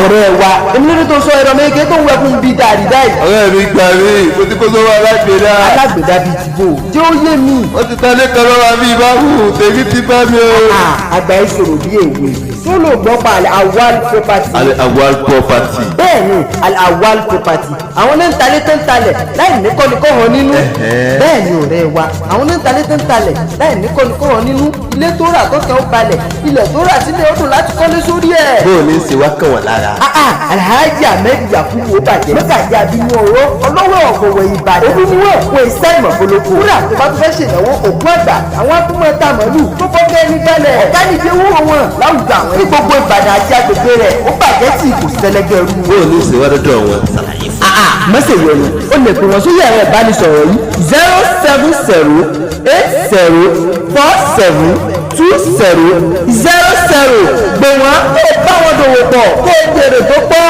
Ọ̀rẹ́ wa, èmi lóde tó sọ ẹ̀rọ méje tó ń wẹkùn bíi dáadáa yìí. Ọ̀rẹ́ mi, gbà mí, mo ti kó sọ́wọ́ alágbèédá. Alágbèédá bíi ti bò jẹ́ ó yé mi. Wọ́n ti ta lé kan lọ́wọ́ mi báwù, tèmi ti bá mi o. Àgbà ìṣòro bí èwe tó lò gbọ́ pa Al-Awwal Property. Al-Awwal Property. Bẹ́ẹ̀ni, Al-Awwal Property, àwọn náà ń talé tó ń talẹ̀ láì ní kọ́ni-kọ́hàn nínú. Bẹ́ẹ̀ni, ọ̀rẹ́ wa, àwọn náà ń talé tó ń talẹ̀ láì ní kọ́ni-kọ́hàn nínú. Ilé tó rà tó kàn ó balẹ̀, ilẹ̀ tó rà sílẹ̀ ó dùn láti kọ́lé sórí ẹ̀. Bó o ní ṣe wá kàn wọ́n lára. Alhaji Ahmed Yakubu ó bàjẹ́ mọ́gàjí abínú ọ̀rọ̀ ọlọ́wọ́ ọ̀gọ̀wẹ̀ Ìbàdàn olúmúwẹ̀ òkú iṣẹ́ ìmọ̀fólókò wúrà. Tó bá tún fẹ́ ṣènáwó òkú àgbà, àwọn atúmọ̀ ta màálù tó fọ́ kẹ́ ní gbẹ́lẹ̀ ọ̀gá nìjẹ́ wúwo wọn láwùjọ àwọn ní gbogbo Ìbàdàn àti agbègbè rẹ̀. Ó bàjẹ́ tí kò sẹ́lẹ́gẹ̀rú. Bó o ní ṣe wá dọ́dọ̀ wọn, ṣàlàyé fún. Mọ́sẹ̀ yẹnu, ó lè pè wọ́n sórí ẹ̀rọ ìbánisọ̀rọ̀ yìí: 07080472000. Gbé wọn kó bá wọn dòwò pọ̀ kó jèrè tó pọ̀.